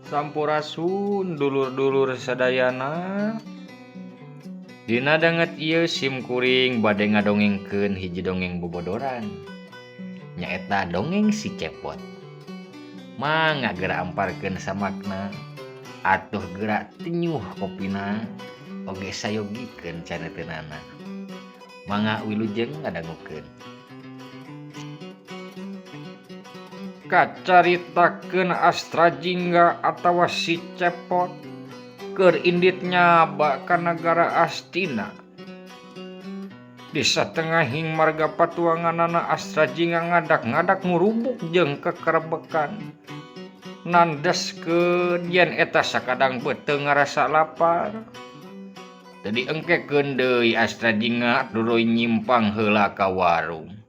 Sampurasun dulur-dulur sadayana. Dina danget ieu sim kuring bade ngadongengkeun hiji dongeng bobodoran. Nyaeta dongeng si Cepot. Mangga geura amparkeun samakna, atuh geura tenyuh kopina, oge sayogikeun caneteunana. Mangga wilujeng ngadangukeun. Kacaritakeun Astra Jingga atawa si Cepot keur indit nyaba ka nagara Astina. Di satengahing marga patuanganana Astra Jingga ngadak-ngadak ngurubuk jeung kekerebekan. Nandeskeun yen eta sakadang beuteung ngarasa lapar. Teu diengkekeun deui Astra Jingga tuluy nyimpang heula ka warung.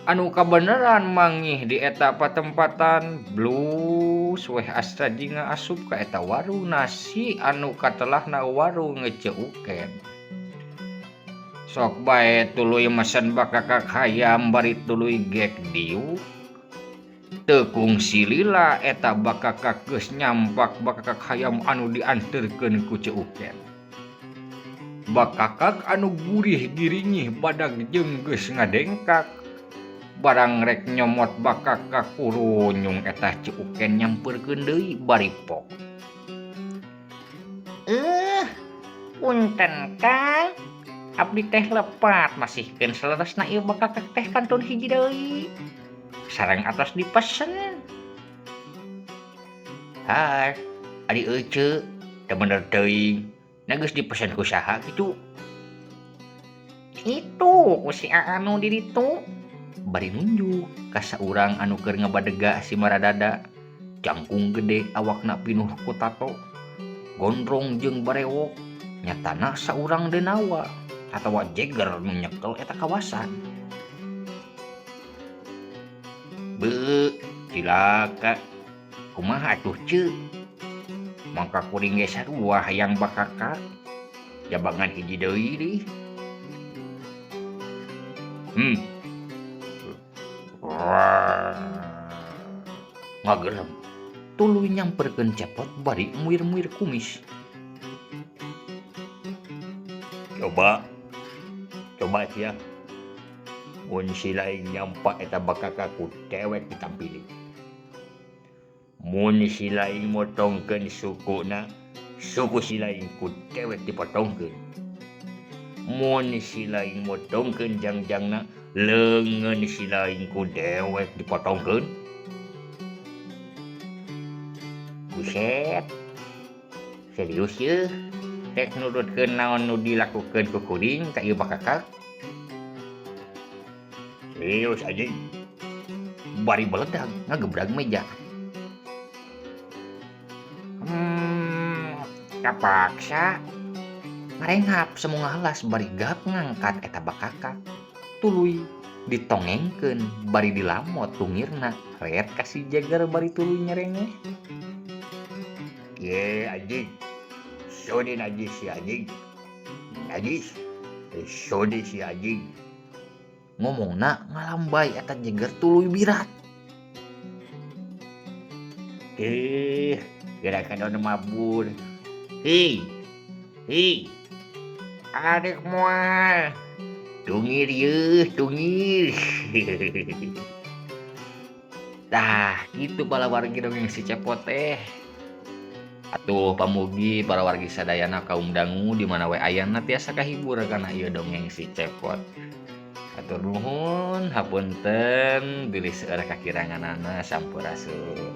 Anu kabeneran mangih di eta patempatan blus weh Astra Jingga asup ka eta warung nasi anu katelahna warung ngeceuken. Sok bae tuluy mesen bakakak hayam bari tuluy gek diuk. Teu kungsi lila eta bakakak geus nyampak bakakak hayam anu dianterkeun ku Ceuken. Bakakak anu gurih giringih badag jeung geus ngadengkak. Barang rek nyomot bakakak kurunyung eta Ceuken nyamperkeun deui bari pok. Punten Kang, abdi teh lepat masihkeun saleresna ieu bakakak teh kantun hiji deui. Sareng atos dipesen. Har, ari ece, teu bener teuing, na geus dipesen ku saha kitu? Itu ku si Aanu di ditu. Bari nunjuk ka saurang anu keur ngabadega si maradada, jangkung gede awakna pinuh ku tato, gondrong jeung barewok, nyatana saurang denawa atawa jeger nu nyekel eta kawasan. Beuh, cilaka. Kumaha atuh ceu? Mangka kuring ge sarua hayang bakakak. Jabangan hiji deui dih. Ngagerem. Tuluy nyamperkeun Cepot bari muir-muir kumis. Coba. Coba sia. Mun si laing nyampak eta bakakak ku dewek ditampili. Mun si laing motongkeun sukuna, suku si laing ku dewek dipotongkeun. Mun si laing motongkeun jangjangna, leungeun si laing ku dewek dipotongkeun. Buset. Serius yeuh. Rek nurutkeun naon nu dilakukeun ku kuring ka ieu bakakak. Serius anjing. Bari beledag ngagebrag meja. Kapaksa. Ngarenghap semu ngalas bari gap ngangkat eta bakakak. Tuluy ditongengkeun bari dilamot tungirna ret ka si Jeger bari tuluy nyerengeh. Ye anjing. Sodi najis si anjing. Najis. Sodi si anjing. Ngomongna ngalambai eta Jeger tuluy birat. Gerakan anu mabur. Hei. Hei. Arek moal. Tungir yeuh, tungir. Tah, kitu bala wargi dongeng si Cepot teh. Atuh pamugi para wargi sadayana kaum dangu di mana we ayana tiasa kahibur kana ieu dongeng si Cepot. Hatur nuhun, hapunten bilih seueur kakiranganana, sampurasun.